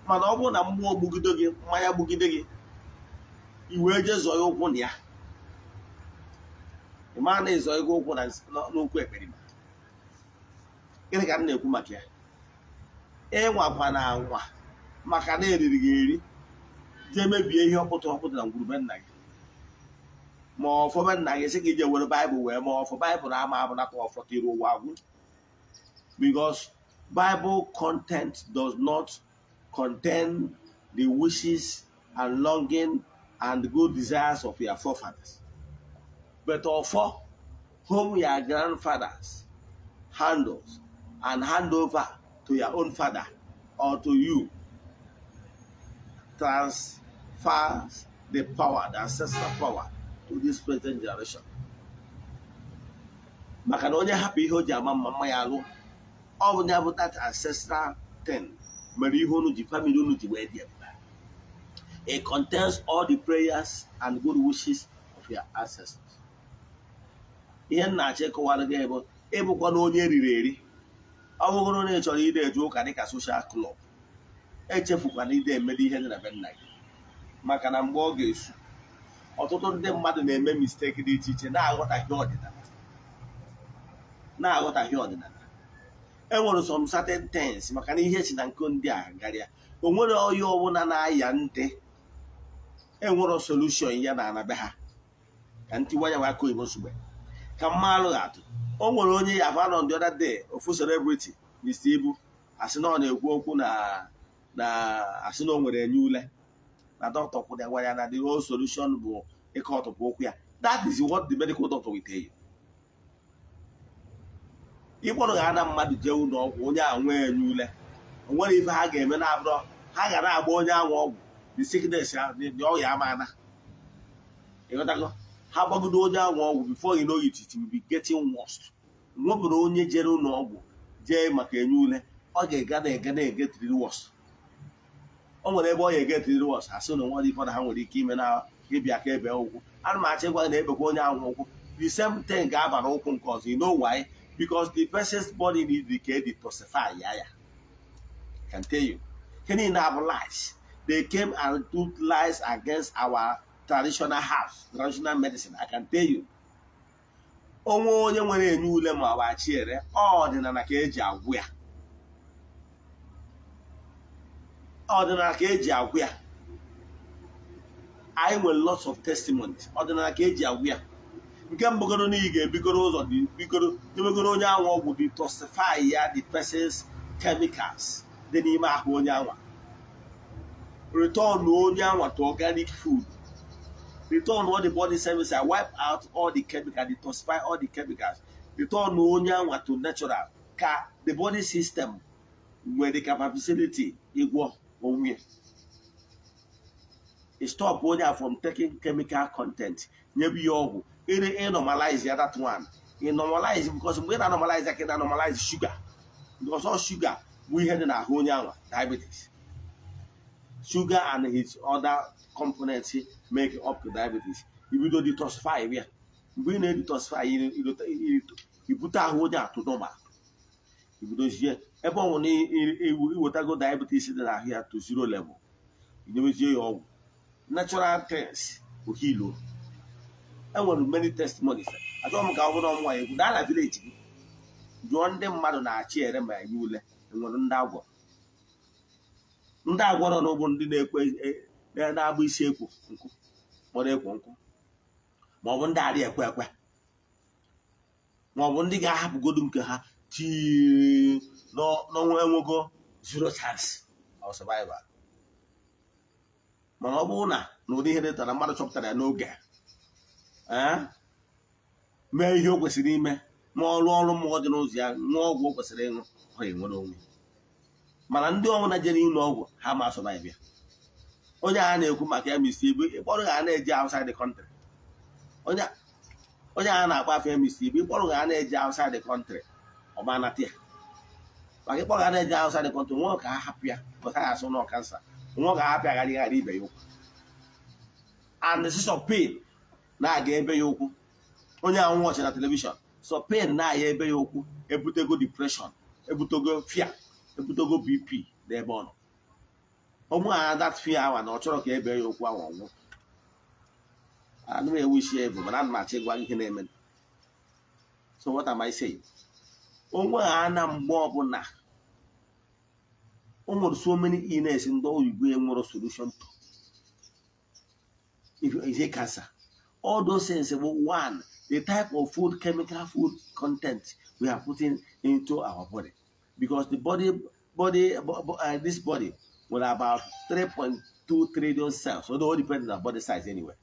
Mana ọ bụrụ na mmụọ gbugide gị, mmanya gbugide gị, i wee jee zọọ ya ụkwụ na ya, ị maa na ịzọ ego ụkwụ na n'okwu ekperima. Gịnị ka m na-ekwu maka ya? Ịnwakwa na anwa maka na eriri gị eri jee mebie ihe ọkpụtụ ọkpụtụ na ngwurube nna gị, ma ọfọ be nna gị, sị ka ije were Baịbụl wee ma ọfọ. Baịbụl ama abụnata ọfọ tiri ụwa agwụ, because Bible content does not contain the wishes and longing and good desires of your forefathers, but ọfọ whom your grandfathers handles and hand over to your own father or to you transfers the power, the ancestral power, to this present generation. Maka na onye hapụ ihe o ji ama mma, mma ya alụ. Ọ bụ ya bụ that ancestral thing mere ihe unu ji, family unu ji wee dị ebube. It contains all the prayers and good wishes of your ancestors. Ihe m na-achọ ịkọwara gị bụ, ịbụkwa na onye eriri eri, ọ bụgoro na ị chọrọ ide eje ụka dịka social club, echefukwana ide emede ihe dị na be nna gị, maka na mgbe ọ ga-esu, ọtụtụ ndị mmadụ na-eme mistake dị iche iche, na-aghọtahie ọdịnala, na-aghọtahie ọdịnala. E nwere some certain things, maka na ihe si na nko ndị a garịa, o nwere ọya ọbụla na-aya ndị enwero solution ya na ana be ha. Ka ntiwa ya aka oyibo nsogbe ka mma alụghị atụ. O nwere onye ya afa nọ the other day, ofu celebrity, Mr. Ibu, asị na ọ na-ekwu okwu na asị na o nwere enye ule na dọkịta kwụrụ ya, gwara ya na the whole solution bụ ịkọ ọtụpụ ụkwụ ya. That is what the medical doctor will tell you. Ịkpọrọ ga ana mmadụ jee ụlọ ọgwụ, onye a nwee enye ule, o nwere ife ha ga-eme na abụrọ ha ga na-agba onye ahụ ọgwụ. The sickness, the ọya ama ịghọtago. Ha gbagodo onye ahụ ọgwụ, before you know it, it will be getting worse. Nwebụrụ onye jere ụlọ ọgwụ jee maka enye ule, ọ ga-ega na-ega na-ege tiri worse. O nwere ebe ọ ga-ege tiri worse, asị na nwa ife na ha nwere ike ime na ịbịa ka ebe ụkwụ. Ana m achọ ịgwa gị na ebekwa onye ahụ ụkwụ, the same thing ga-aba n'ụkwụ nke ọzọ. You know why? Because the person's body need ka detoxify ya. Can tell you, ihe niile abụ lies. They came and put lies against our traditional house, traditional medicine. I can tell you, onwe onye nwere enye ule ma ọ bụ achiere, ọdịnala ka eji agwụ ya, ọdịnala ka eji agwụ ya. Anyị nwere lots of testimonies. Ọdịnala ka eji agwụ ya. Nke mbụgoro na ị ga-ebigoro ụzọ dị bigoro debegoro onye anwụ ọgwụ, detoxify ya, the person's chemicals dị n'ime ahụ onye anwa, return onye anwa to organic food, return all the body service and wipe out all the chemical, detoxify all the chemicals, return onye anwa to natural, ka the body system nwere the capacity ịgwọ onwe ya. Stop onye a from taking chemical content, nyebe ya ọgwụ, ị normalize ya. That one ị normalize, because mgbe ị na-normalize ya ka ị na-normalize sugar, because all sugar bụ ihe dị n'ahụ onye anwa, diabetes, sugar and his other components make up to diabetes. Ibido detoxify ya. Mgbe ị na-edetoxify, ibute ahụ onye atụ normal, ibidozie ebe ọ bụ na iwetago diabetes dị n'ahụ ya to zero level, inyewezie ya ọgwụ, natural things ohilo. Enwere many testimonies. Achọghị m ka ọ bụrụ ọnwa egwu daa na village gị, jụọ ndị mmadụ na-achị ere ma enye ule. Enwere ndị agwọ, ndị agwọrọ n'ụgbọ, ndị na-ekwe na-agba isi ekwo nkụ, kpọrọ ekwo nkụ, maọbụ ndị adị ekwe ekwe, maọbụ ndị ga-ahapụgodu nke ha tii n'ọnwa, enwego zero chance of survival. Mana ọ bụrụ na n'ụdị ihe dị na mmadụ chọpụtara ya n'oge, mee ihe o kwesịrị ime, ma ọrụ ọrụ mmụọ dị n'ụzọ ya, ṅụọ ọgwụ o kwesịrị ịṅụ, ọ ga-enwere onwe. Mana ndị ọbụla jere ịlụ ọgwụ ha ma survive ya. Onye a na-ekwu maka ya, Mr. Ibu, ịkpọrọ ha na-eje outside the country. Onye a na-akpọ afọ ya Mr. Ibu, ịkpọrọ ha na-eje outside the country, ọ ma nata ya maka ịkpọrọ ha na-eje outside the country. Nwa ka ha hapụ ya, maka ha asụ nọ cancer. Nwa ka ha hapụ ya, ghara ịghara ibe ya ụkwụ and the source of pain na-aga ebe ya ụkwụ. Onye ahụ watch na television, so pain na-aya ebe ya ụkwụ, ebutego depression, ebutego fear, ebutego BP n'ebe ọ nọ. Ọnwụ ha, that fear awa na ọ chọrọ ka ebe ya ụkwụ ahụ, ọnwụ. Ana m ewu isi ebu, mana ana m achọ ịgwa gị ihe na-eme. So what am I saying? Onwe ha na mgbe ọbụla o nwere so many illness ndị oyibo enwere solution to. If is it cancer, all those things bụ one, the type of food, chemical food content we are putting into our body, because the body, this body with about 3.2 trillion cells, although it depends on body size anyway,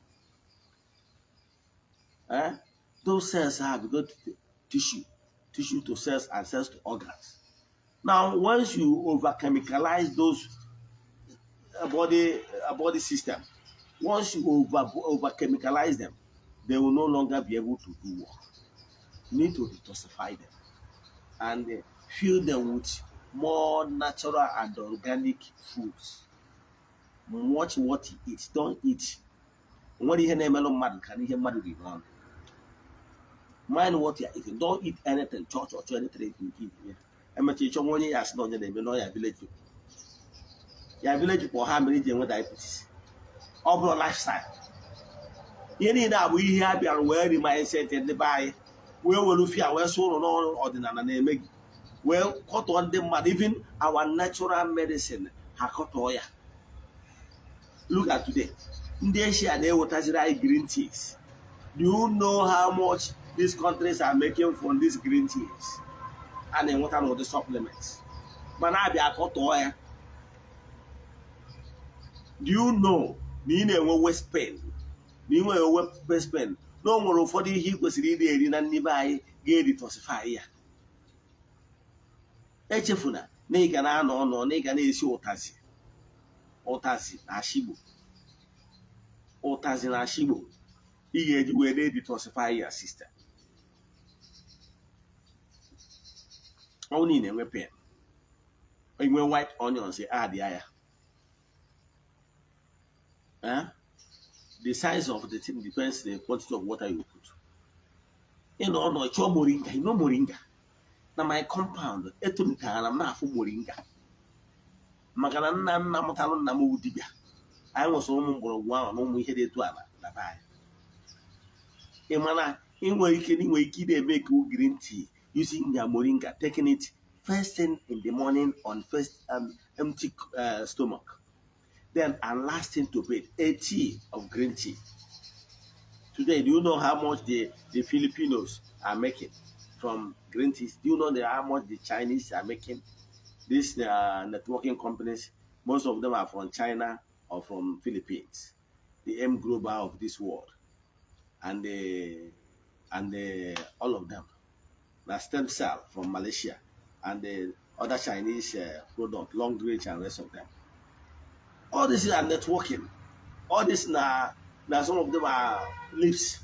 eh? Those cells have got tissue, tissue to cells and cells to organs. Now, once you over chemicalize those body system, once you over chemicalize them, they will no longer be able to do work. You need to detoxify them and fill them with more natural and organic foods. Watch what you eat. Don't eat nwere ihe na-emelụ mmadụ ka ihe mmadụ riri n'ọnụ. Mind what you are eating. Don't eat anything chọ chọ chọ, anything you eat. Emecha, ịchọ nwa onye ya asị na onye na-eme n'ọya village people. Ya village people, ha mere iji enwe diabetes. Ọ bụrụ lifestyle, ihe niile a bụ ihe a bịara wee ri mindset ndị be anyị, wee were fear wee sụ ụlọ n'ọrụ ọdịnala na-eme gị, wee kọtọọ ndị mmadụ. Even our natural medicine, ha kọtọọ ya. Look at today, ndị Asia na-ewetaziri anyị green teas. Do you know how much these countries are making from these green teas a na-enweta n'ụdị supplements, mana abịa akọtọọ ya? Do you know na ị na-enwe waist pain, na ị nwere waist pain, na o nwere ụfọdụ ihe ị kwesịrị ịdị eri na nnibe anyị ga-edetoxify ya? Echefuna na ị ga na-anọ ọnọ, na ị ga na-esi ụtazi, ụtazi na ashigbo, ụtazi na ashigbo ị ga-eji wee na-edetoxify ya system. Ọ niile na-enwe pain, enwe white onions, add ya. Eh? The size of the thing depends the quantity of water you put. Ị nọ ọnọ chọọ moringa, you know moringa. Na my compound, etolitara m na-afụ moringa, maka na nna nna mụtalụ nna m wụ dibịa. Anyị nwesịrị ụmụ mgbọrọgwụ ahụ na ụmụ ihe dị etu ala na be anyị. Ị mana ị nwere ike ị na-eme ka green tea using your moringa, taking it first thing in the morning on first empty stomach, then and last thing to bed, a tea of green tea. Today, do you know how much the Filipinos are making from green teas? Do you know how much the Chinese are making? These networking companies, most of them are from China or from Philippines, the M Global of this world, and the all of them. Now, stem cell from Malaysia and the other Chinese product, Long Range and rest of them. All this are networking. All this now, some of them are leaves.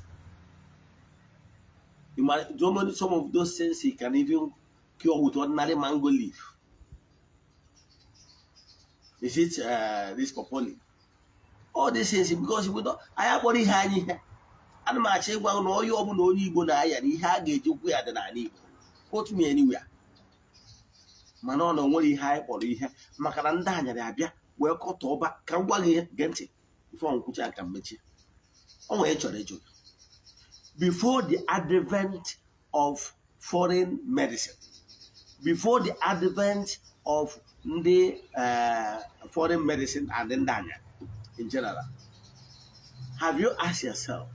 You might, do you know some of those things he can even cure with ordinary mango leaf? Is it this pawpaw leaf? All these things, because we don't. Anyị akpọrọ ihe anyị ihe. Ana m achọ ịgwa na onye ọbụla, onye Igbo na-aya, na ihe a ga-eji kwu ya dị n'ala Igbo. Quote me anywhere. Mana ọ na onwere ihe anyị kpọrọ ihe, maka na ndị anyarị abịa wee kọtọ ọba. Ka m gwa gị ihe, gee ntị ife nkwụcha ka mmechi. O nwere chọrọ ịjụ gị. Before the advent of foreign medicine, before the advent of ndị foreign medicine and ndị anya in general, have you asked yourself,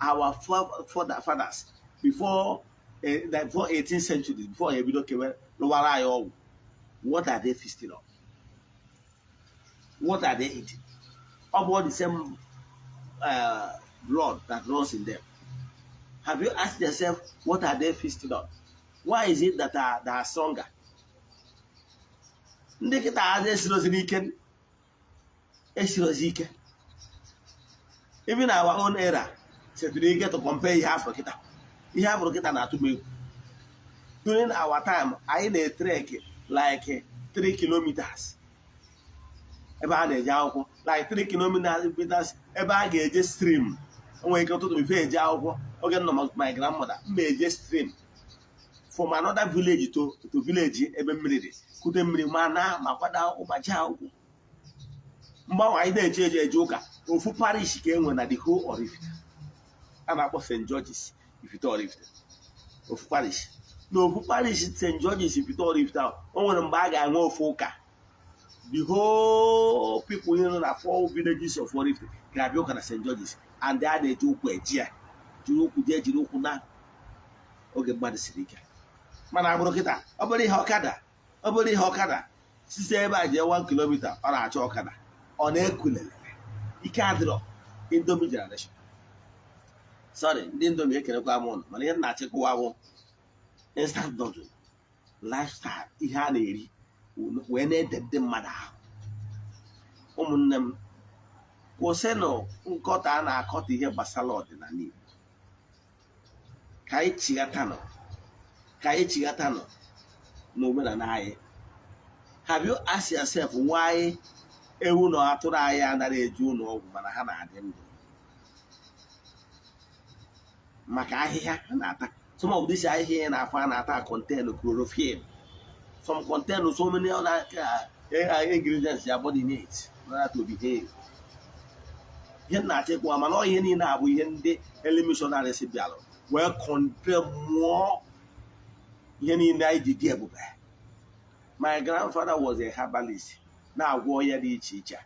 our fathers before 18th century, before ebido kewe lụwara anyị ọgwụ, what are they feasting on? What are they eating? Ọ bụ the same blood that runs in them. Have you asked yourself, what are they feasting on? Why is it that they are stronger? Ndị kịta ha esiri ozi n'ike. Esirozi ike. Even our own era setụrụ ike to compare ihe afọ kịta. Ihe afọ kịta na-atụ m egwu. During our time, anyị na-etrek like 3 kilometers ebe a na-eje akwụkwọ, like 3 kilometers ebe a ga-eje stream. Nwere ike ụtụtụ before eje akwụkwọ, oge nọ my grandmother, m eje stream from another village to village ebe mmiri dị, kute mmiri ma na ma kwado akwụkwọ ma jee akwụkwọ. Mgbanwe anyị na-eje eje ụka, ofu parish ka e nwere na the whole Oraifite a na-akpọ St. George's Ifite Oraifite. Ofu parish. Na ofu parish St. George's Ifite Oraifite ahụ, o nwere mgbe a ga-enwe ofu ụka, the whole people nọ na four villages of Oraifite ga-abịa ụka na St. George's, and a na-eji ụkwụ eji ya, jiri ụkwụ jee, jiri ụkwụ na oge mmadụ siri ike. Mana agbụrụ kịta, ọ bụrụ ihe ọkada, ọ bụrụ ihe ọkada site ebe a jee 1 kilometer, ọ na-achọ ọkada, ọ na-ekulele ike adịrọ. Indomie generation, sorry, ndị Indomie, ekelekwa m ụnụ, mana ihe m na-achịkwa bụ instant noodle lifestyle, ihe a na-eri wee na-ede ndị mmadụ ahụ. Ụmụnne m, kwụsịnụ nkọta a na-akọta ihe gbasara ọdịnala Igbo. Ka anyị chighatanụ, ka anyị chighatanụ n'omenala anyị. Have you asked yourself why ewu na atụrụ anyị anaghị eje ụlọ ọgwụ, mana ha na-adị ndụ? Maka ahịhịa ha na-ata. Some of these ahịhịa ị na-afụ a na-ata contain chlorophyll, some contain so many other ingredients your body needs in order to behave. Ihe m na-achịkwa, mana ọ ihe niile abụ ihe ndị early missionaries bịara wee condemn mụọ ihe niile anyị ji dị ebube. My grandfather was a herbalist, na-agwọ ọya dị iche iche,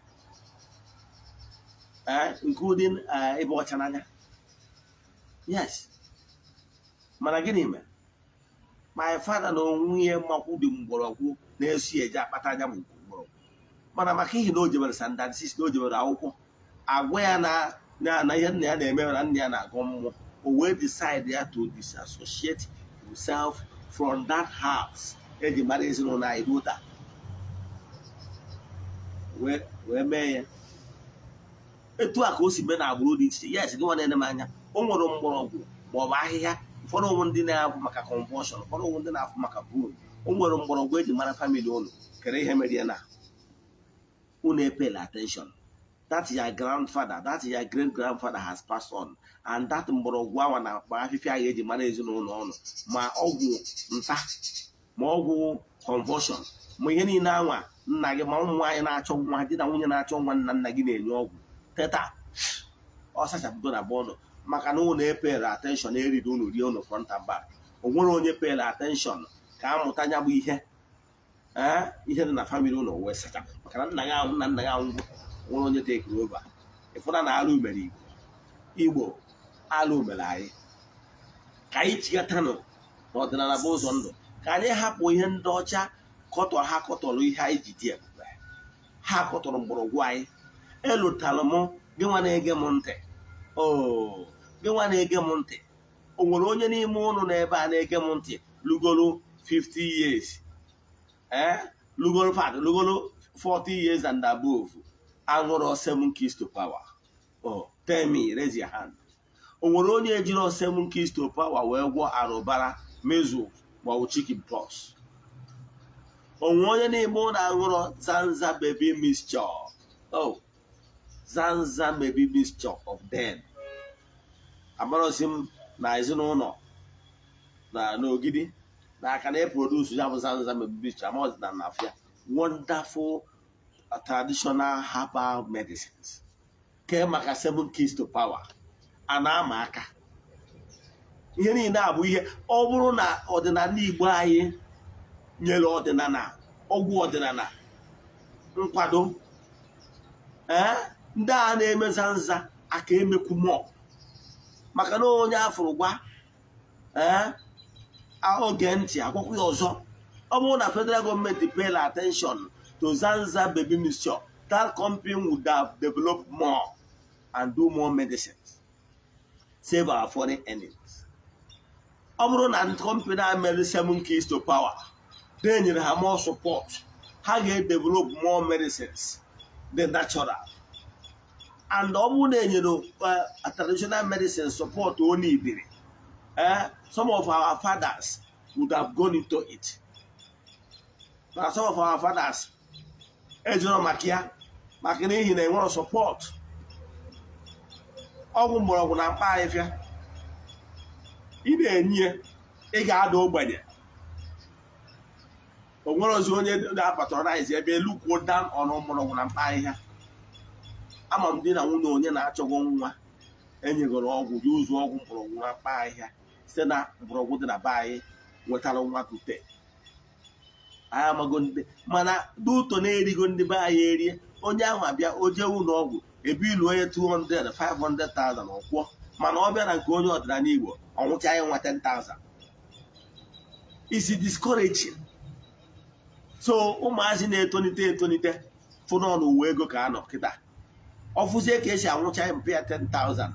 including ịba ọcha n'anya. Yes, mana gịnị mere my father na onwe ya makwu dị mgbọrọgwụ na-esi eje akpata anya bụ mgbọrọgwụ? Mana maka ihi na o jebere standard 6, na o jebere akwụkwọ, agwa ya na ihe nna ya na-eme, na nna ya na-agọ mmụọ, o wee decide ya to disassociate himself from that house eji mara ezinụlọ anyị ruo taa, wee mee ya etu a ka o si mee na agbụrụ dị iche iche. Yes, gị nwa na-ene m anya, o nwere mgbọrọgwụ maọbụ ahịhịa. Ụfọdụ ụmụ ndị na-afụ maka convulsion, ụfọdụ ụmụ ndị na-afụ maka bone. O nwere mgbọrọgwụ eji mara family ụnụ. Kere ihe mere ya na unu epela attention? That your grandfather, that your great grandfather has passed on, and that mgbọrọgwụ awa na akpa afịfịa ahụ eji mara ezinụlọ ụnụ, ma ọgwụ nta, ma ọgwụ convulsion, ma ihe niile anwa nna gị, ma ụmụ nwaanyị na-achọ nwa, di na nwunye na-achọ nwa, nna nna gị na-enye ọgwụ teta, ọ sachapụgo na bọọlụ, maka na ụnụ epere attention eriri unu rie unu front and back. O nwere onye pere attention ka amụta ya bụ ihe, ee, ihe dị na family ụlọ wee sachapụ, maka na nna gị ahụ, nna nna gị anwụgo, nwere onye tekiri over. Ịfụna na alụ mere Igbo, Igbo alụ mere anyị. Ka anyị chigatanụ n'ọdịnala bụ ụzọ ndụ, ka anyị hapụ ihe ndị ọcha kọtọ. Ha kọtọrọ ihe anyị ji dị ebube, ha kọtọrọ mgbọrọgwụ anyị. Elụtalụ m gị nwa na-ege m ntị, oo, gị nwa na-ege m ntị, o nwere onye n'ime ụnụ n'ebe a na-ege m ntị lugoro 50 years, ee, lugoro fat, lugoro 40 years and above, aṅụrọ seven keys to power? Oh, tell me, raise your hand. O nwere onye ejiro seven keys to power wee gwọọ arụbara, measles maọbụ chicken pox? O nwere onye n'ime ụlọ aṅụrọ Zanza baby mixture? Oh, Zanza baby mixture of them. Amarọsi m na ezinụlọ na n'Ogidi na aka na-eproduce ya bụ Zanza baby mixture. Amaghịzi na nafia wonderful traditional herbal medicines ke maka seven keys to power a na-ama aka. Ihe niile a bụ ihe ọ bụrụ na ọdịnala Igbo anyị nyere ọdịnala, ọgwụ ọdịnala nkwado, ee, ndị a na-eme Zanza aka emekwu mọ, maka na onye afụrụ gwa, ee, oge ntị agwakwa ya ọzọ. Ọ bụrụ na federal gọọmenti pay attention to Zanza baby mixture, that company would have developed more and do more medicines, save our foreign earnings. Ọ bụrụ na company a mere seven keys to power, they nyere ha more support, ha ga-develop more medicines, the natural. And ọ bụrụ na enyere traditional medicine support onye ibiri, some of our fathers would have gone into it. But some of our fathers ejiro maka ya, maka n'ihi na enwero support. Ọgwụ mgbọrọgwụ na mkpa ahịfịa ị na-enye ya, ị ga-ada ogbenye. O nwere ozi onye na-patronize ebe elu kwuo down on mgbọrọgwụ na mkpa ahịhịa. Ama m di na nwunye onye na-achọgo nwa enyegoro ọgwụ ji ụzọ ọgwụ mgbọrọgwụ na mkpa ahịhịa, site na mgbọrọgwụ dị na be anyị nwetara nwa tute. Anyị amago ndị mana dị ụtọ na-erigo ndị be anyị erie. Onye ahụ abịa, o jee ụlọ ọgwụ ebe ilu onye 200 500,000 ọkwụọ, mana ọ bịa na nke onye ọdịnala Igbo, ọnwụcha ya nwa 10,000. Is discouraging. So ụmụazị na-etonite etonite fụnọ n'uwe ego ka a nọ kịta, ọfụzie ka esi anwụcha mpe ya 10,000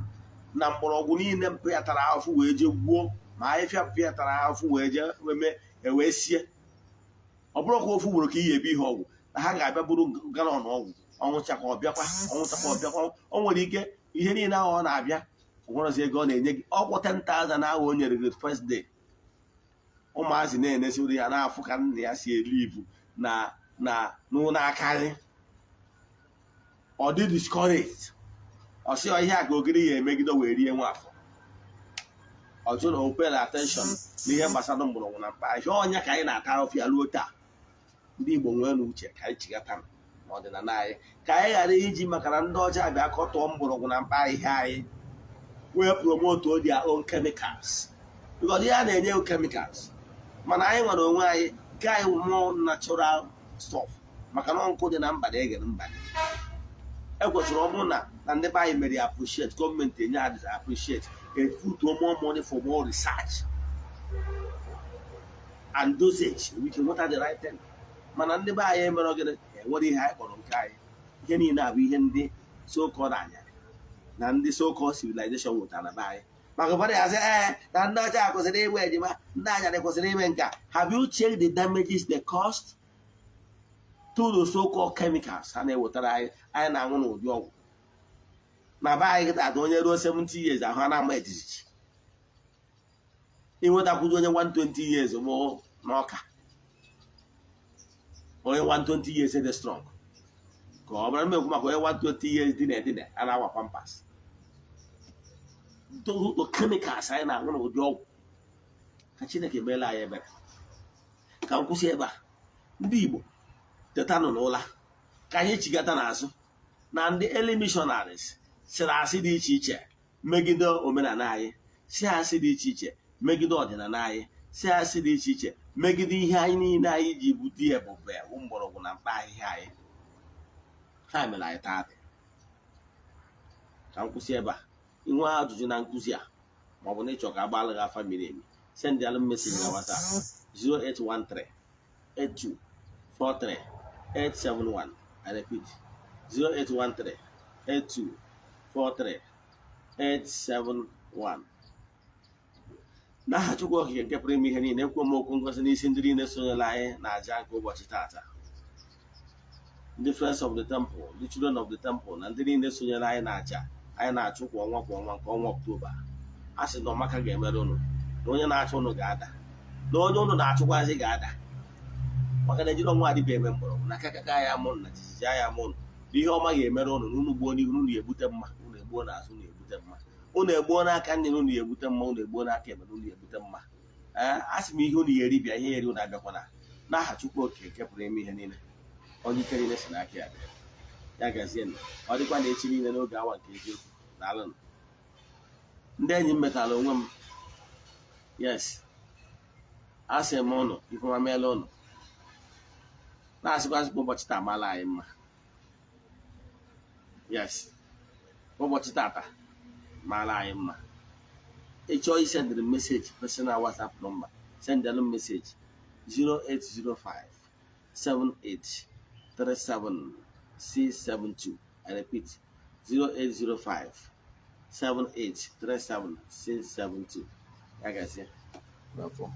na mgbọrọgwụ niile mpe ya tara afụ wee jee gbuo, ma ahịfịa mpe ya tara afụ wee jee wee ewee sie. Ọ bụrụ ka ofu ugboro ka iyi ebu ihe ọgwụ na ha ga-abịa buru gallon ọgwụ, ọnwụchakwa ọbịakwa, ọnwụchakwa ọbịakwa. O nwere ike ihe niile ahụ ọ na-abịa, onwerezi ego ọ na-enye gị ọgwụ 10,000 ahụ o nyere gị first day. Ụmụazị na-enesi ụdị ya na-afụ ka nna ya si elu ibu na n'ụlọ akarị, ọ dị discouraged. Ọ sị ihe a ka ogiri ya emegide wee rie nwa afọ. Ọjụ na o pay attention n'ihe gbasara mgbọrọgwụ na mkpa ahịhịa. Ọnya ka anyị na-ata ọfịa ruo taa. Ndị Igbo nwee n'uche ka anyị chigata n'ọdịnala anyị, ka anyị ghara iji maka na ndị ọcha bịa kọtọọ mgbọrọgwụ na mkpa ahịhịa anyị wee promote their own chemicals, because ihe a na-enye chemicals, mana anyị nwere onwe anyị nke anyị more natural stuff, maka na nkụ dị na mba na-egere mba. Ekwesịrị ọ bụrụ na ndị be anyị mere appreciate, gọọmenti enye adịghị appreciate, put more money for more research and dosage, we can nweta the right thing. Mana ndị be anyị emere gịnị? Enwere ihe anyị kpọrọ nke anyị. Ihe niile abụ ihe ndị so called anya na ndị so called civilization nwetara na be anyị. Maka ụfọdụ ya sị, ee, na ndị ọcha kwesịrị igbu ejima, ndị anyarị kwesịrị ime nka. Have you checked the damages they caused through the so called chemicals ha na-ewetara anyị, anyị na-aṅụ n'ụdị ọgwụ na be anyị kịta? Atụ onye ruo 70 years, ahụ a na-ama ejijiji. Ịnwetakwuzi onye 120 years mụ n'ọka, onye 120 years dị strong, ka ọ bụrụ mmekwu maka onye 120 years dị na-edina a na-awa Pampers. The chemicals anyị na-aṅụ n'ụdị ọgwụ, ka Chineke meela anyị ebere. Ka m kwụsị ebe a. Ndị Igbo, tetanụ n'ụla, ka anyị chigata n'azụ na ndị early missionaries sịrị asị dị iche iche megide omenala anyị, si asị dị iche iche megide ọdịnala anyị, si asị dị iche iche megide ihe anyị niile anyị ji bute ebube mgbọrọgwụ na mkpa ahịhịa anyị. Ha mere anyị taatị. Ka m kwụsị ebe a. Inwe ajụjụ na nkụzi a, maọbụ na ịchọ ka agbalụ gị afa miri emi, send alụ message na WhatsApp 0813 82 43 871. I repeat, 0813 82 43 871. N'aha Chukwu Okike nke pụrụ ime ihe niile, ekwu m okwu ngozi n'isi ndị niile sonyere anyị na aja nke ụbọchị tata, ndị Friends of the Temple, ndị Children of the Temple, na ndị niile sonyere anyị na aja anyị na-achụ kwa ọnwa kwa ọnwa nke ọnwa Ọktoba. A sị na ọmaka ga-emere ụnụ, na onye na-achụ ụnụ ga-ada, na onye ụnụ na-achụkwazi ga-ada, maka na ejiri ọnwa adịbịa eme mgbọrọgwụ na akakaka ya amụ na jijiji ya amụ ụnụ, na ihe ọma ga-emere ụnụ, na unu gbuo n'ihu, unu ebute mma, unu egbuo n'azụ, unu ebute mma, unu egbuo n'aka nne, unu ebute mma, unu egbuo n'aka ekpe, unu ebute mma. Ee, a sị m ihe unu ya eri bịa, ihe eri unu abịakwana. N'aha Chukwu Okike nke pụrụ ime ihe niile, onye ike niile si n'aka ya bịa, ya gazie. Ọ dịkwa na echi niile n'oge awa nke eziokwu. Daalụnụ, ndị enyi m. Metara onwe m. Yes, asị m ụnụ ifeọma meela ụnụ, na-asịkwasị ka ụbọchị taa mara anyị mma. Yes, ụbọchị tata mara anyị mma. Ị chọọ isendịrị message, personal WhatsApp number, sendịalụ message 0805 78 37 672. I repeat, 0805 78 37 672. Ya gazie. N'afọ.